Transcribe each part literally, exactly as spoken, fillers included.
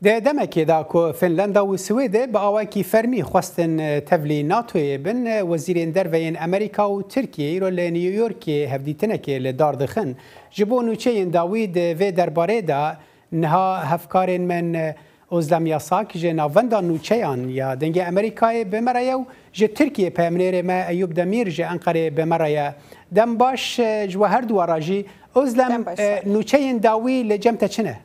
Di demekê de ku Finlanda û Swêdê bi awayekî fermî xwestin tevlî NATOyê bin, wezîrên derve yên Amerîka û Tirkiyê îro li New Yorkê hevdîtinekê li dar dixin. Ji bo nûçeyên dawî di vê derbarê de niha hevkarên me ne Ozlem Yasak ji Navenda Nûçeyan ya Dengê Amerîkayê bi me re ye û ji Tirkiyê peyamnêrê me Eyûp Demîr ji Enqerê bi me re ye. Dem baş, e, ji we herduwa re jî. Ozlem, Dem baş, e, Salih. Nûçeyên dawî li cem te çi ne?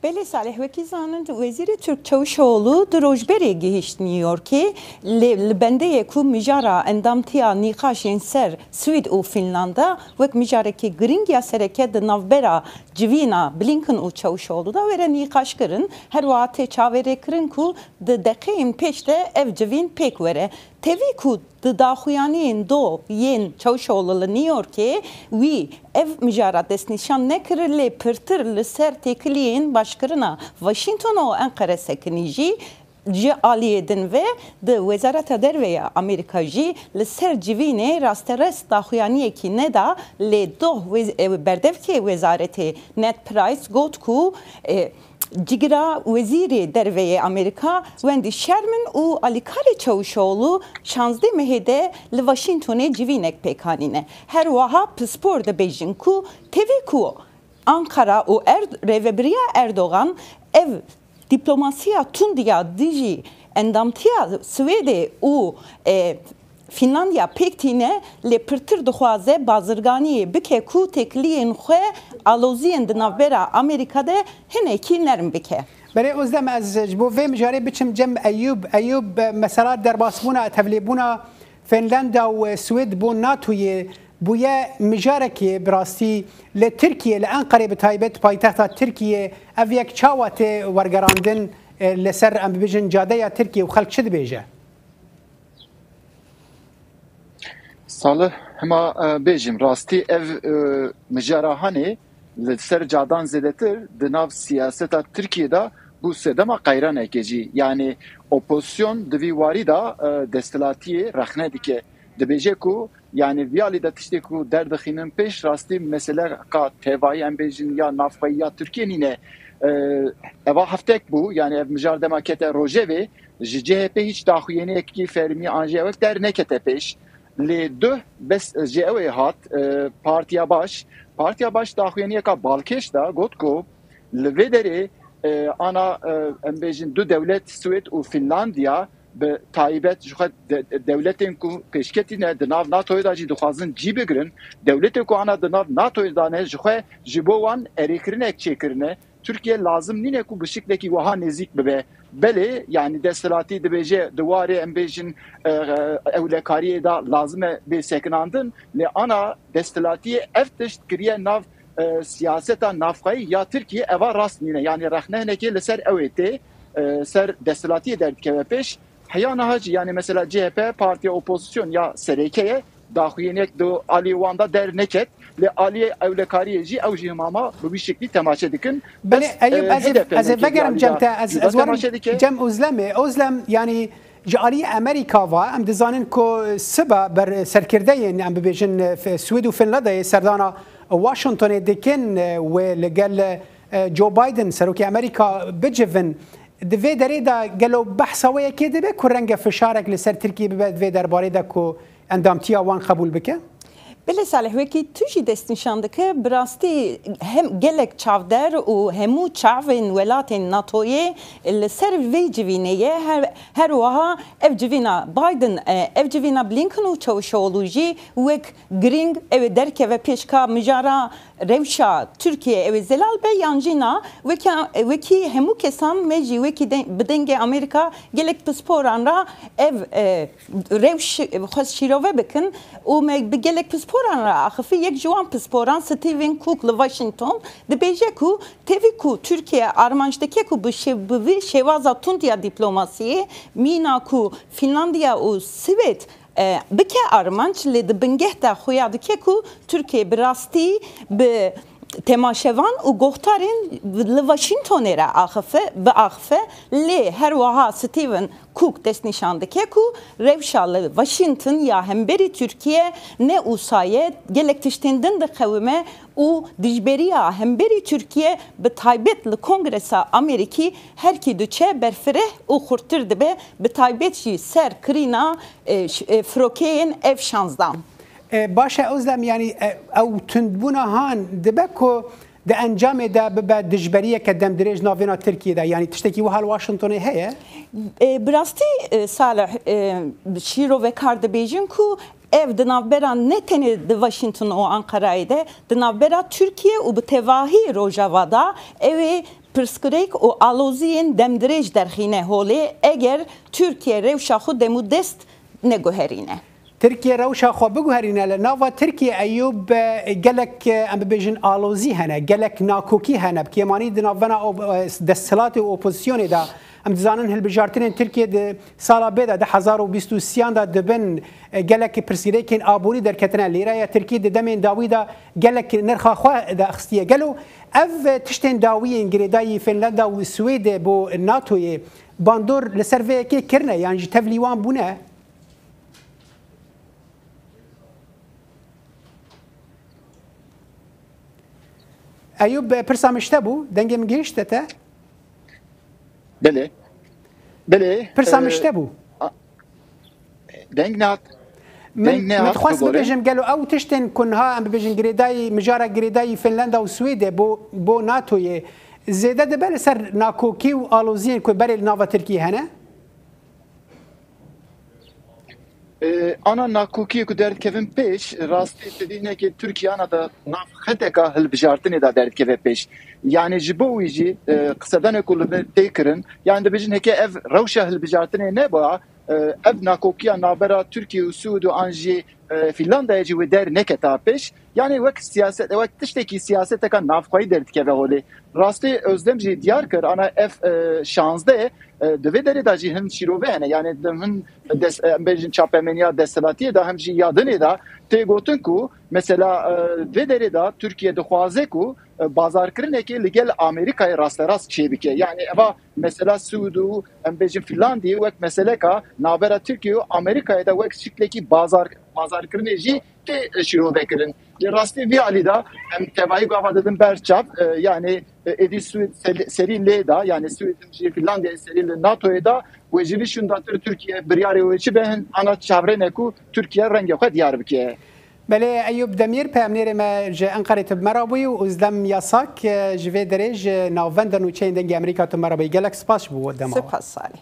Belê Salih, wekî zanin, Wezîrê Tirk Çavuşoğlu di rojberê gihişt New Yorkê, lê li bendeyê ku mijara endamtiya nîqaş yên ser Swîd û Fînlanda wek mijarekî girîng ya sereke di navbera civîna Blinken û Çavuşoğlu de were nîqaşkirin, her wiha tê çaverêkirin ku di deqeyên pêş de ev civîn pêk were. Tevî ku di daxuyaniyên do yên Çavuşoğlu li New Yorkê wî ev mijara destnîşan nekir, lê pirtir li ser têkiliyên başkirina Washington û Enqere sekinî jî, ji aliyê din ve di Wezareta Derve ya Amerîka jî li ser civînê rasterast daxuyaniyekî neda, lê doh wez-, e, berdevkê wezaretê Ned Price got ku, e, Cigira Wezîrê Derve yê Amerîka Wendy Sherman û alîkarê Çavuşoğlu şazdeh mehê de li Washingtonê civînek pêk anîne. Her wiha pispor dibêjin ku tevî ku Ankara û Erd-, rêvebiriya Erdogan ev diplomasiya tund ya dijî endamtiya Swêdê û, e, Fînlandya pêk tîne, lê pirtir dixwaze bazirganiyê bike ku têkiliyên xwe aloziyên di navbera Amerîka de hinekî nerm bike. Belê Ozlem, ez ji bo vê mijarê biçim cem Eyûb. Eyûb, mesela derbasbûna, tevlêbûna Finlanda û Swêd bo NATOyê bûye mijarekê bi rastî li Tirkiyê, li Enqerê bi taybet paytexta Tirkiyê, ev yek çawa tê wergerandin, e, li ser, em bibêjin, cadeya Tirkiyê û xelk çi dibêje? Salih, hema, e, bêjim, rastî ev, e, mijara hanê li ser cadan zêdetir di nav siyaseta Tirkiyê de bû sedema qeyranekê jî. Yanî opozisyon di vî warî de, e, desthilatiyê rexne dike. Dibêje ku, yanî, vî alî de tiştê ku derdixînin pêş, rastî meseleka tevayî, em bêjin, ya navxweyî ya Tirkiyê nîne. E, eva heftek bû, yanî ev mijar dema kete rojevê, ji C H P hiç daxuyaniyekî fermî an jî ewek dernekete pêş. Lê duh bes ji ew ê hat, e, Partiya Baş. Partiya Baş daxuyaniyeka balkêş da, got ku li vê derê, e, ana, e, em bêjin du dewlet, Swêd û Finlandiya, bi taybet ji xwe de-, dewletên ku pêşketî ne, di nav NATOyê de jî dixwazin cî bigirin. Dewletê ku ana di nav NATOyê de ne, ji xwe ji bo wan erêkirinek çêkirine. Tirkiye lazim nîne ku bi şiklekî wiha nêzîk bibe. Belê, yanî desthilatî dibêje di warê, em bêjin, e, e, ewlekariyê de lazim e bê sekinandin, lê ana desthilatiyê ev tişt kiriye nav, e, siyaseta navxweyî ya Tirkiye, eva rast nîne. Yanî rexne hinekê li ser ew ê tê, e, ser desthilatiyê derdikeve pêş. Heya niha jî, yanî mesela C H P, partiya opozisyon ya sereke ye, daxuyaniyek di alî wan de derneket, lê alî ewlekariyê jî ew jî himama bi wî şeklî temaşe dikin. Belê, Eyûb, e, ez ê, H D P ez ê vegerim cem te, ez, ez werim cem Ozlemê. Ozlem, yanî ji alî Amerîka ve, em dizanin ku sibe ber serkirdeyên, em bibêjin, F-, Swêd û Finlandayê serdana Washingtonê dikin, e, wê li gel, e, Joe Biden, serokê Amerîka, bicivin. Di vê derê de gelo behsa wê yekê dibe ku renge fişarek li ser Tirkiyê bibe di vê derbarê de ku endamtiya wan qebûl bike? Belê Salih, wekî tu jî destnîşan dike, bi rastî hem gelek çavdar û hemû çavên welatên NATOyê li ser vê civînê ye. Her, her wiha ev civîna Biden, e, ev civîna Blinken û Çavuşoğlu jî wek girîng ew ê derkeve pêşka mijara rewşa Tirkiye ew ê zelal be yan jî na, weke, wekî hemû kesan me jî wekî de, bi dengê Amerîka gelek pisporan re ev, e, rewş xwest şîrove bikin û me bi gelek pisporan re axifî. Yek ji wan pisporan Stephen Cook li Washington dibêje ku tevî ku Tirkiye armanc dike ku bi şê-, bi vî şêwaza tund ya dîplomasiyê mîna ku Fînlandiya û Swêd e, bike armanc, lê di bingeh de xuya dike ku Tirkiye bi rastî bi temaşevan û guhdarên li Washingtonê re axife, biaxife, lê her wiha Stephen Cook destnîşan dike ku rewşa li Washington ya hemberî Tirkiye ne wisa ye, gelek tiştên din diqewime û dijberiya hemberî Tirkiye bi taybet li Kongresa Amerîkî her kî diçe berfireh û xurttir dibe, bi taybet jî ser kirîna, e, ş-, e, firokeyên F şanzdan. E, baş e, Özlem, yanî, e, ew tundbûna han dibe ku di encamê de bibe dijberiyeke demdirêj navêna Tirkiyê de, yanî tiştekî wiha li Washingtonê heye? E, bi rastî, e, Salih, e, şîrovekar dibêjin ku ev di navbera ne tenê di Washington û Ankarayê de, di navbera Tirkiye û bi tevahî Rojava de ew ê pirsgirêk û aloziyên demdirêj derxîne holê, eger Tirkiye rewşa xwe demûdest neguherîne. Tirkiye rewşa xwe biguherîne, li nava Tirkiye, Eyûb, e, gelek, e, em bibêjin alozî hene, gelek nakokî hene, bi kêmanî di navbena op-, e, desthilatê û opozisyonê de. Em dizanin hilbijartinên Tirkiye di sala bê de, du hezar û bîst û sêyan de dibin, e, gelek pirsgirêkên aborî derketine. Lîreya Tirkî di demên dawî de gelek nirxa xwe daxistiye. Gelo ev, e, tiştên dawî yên girêdayî Finlanda û Swêdê bo NATOyê bandor li ser vê yekê kirine, yan jî tevlî wan bûne? Eyûb, pirsa min ji te bû, dengê min gihîşte te? Belê. Belê. Pirsa min, e, ji te bû. A, deng nehat. Min, deng nehat, min dixwest bibêjim, gelo ew tiştên ku niha em bibêjin girêdayî, mijara girêdayî Finlanda û Swêdê bo, bo NATOyê zêde dibe li ser nakokî û aloziyên ku berê li nava Tirkiyê hene? E, ana nakokiyê ku derdikevin pêş, rastî tevî hinekê Tirkiye ana da nav xeteka hilbijartinê de derdikeve pêş. Yani ji bo wî jî, e, qisedanê ku li vir tê kirin, yani dibêjin heke ev rewşa hilbijartinê nebûa, e, ev nakokiya navbera Tirkiye û Sûd û an jî, e, Fînlandayê jî wê der neketa pêş. Yani wek siyaset, wek tiştekî siyaseteka navxweyî derdikeve holê. Rastî Özlem jî diyar kir, ana F, e, şazdeh, e, di vê derê de jî hin şîrove hene. Yani di hin des-, e, em bêjin çapemeniya desthilatiyê de hem jî ya dinê de tê gotin ku mesela, e, vê derê de Tirkiye dixwaze ku, e, bazarkirinekê li gel Amerîkayê rasterast çêbike. Yani eva mesela Sûd û em bêjin Fînlandiyê wek meseleka navbera Tirkiye û Amerîkayê de wek şiklekî bazar, bazarkirinê jî tê şîrove kirin. Li rastî vî alî de em tevayî gava didin ber çav, e, yani, e, êdî Swêd sel-, serî lê da, yani Swêd jî Fînlandiyayê serî li NATOyê da, wê ji vî şûndatir Tirkiye biryarê wê çi be, hin ana çavrêne ku Tirkiye rengê xwe diyar bike. Belê, Eyûb Demîr, peyamnêrê me ji Enqerê, tu bi me re bûyî û Özlem Yasak, e, ji vê derê ji navenda nûçeyên Dengê Amerîka tu me re bûyî. Gelek spas ji bo dema we. Spas Salih.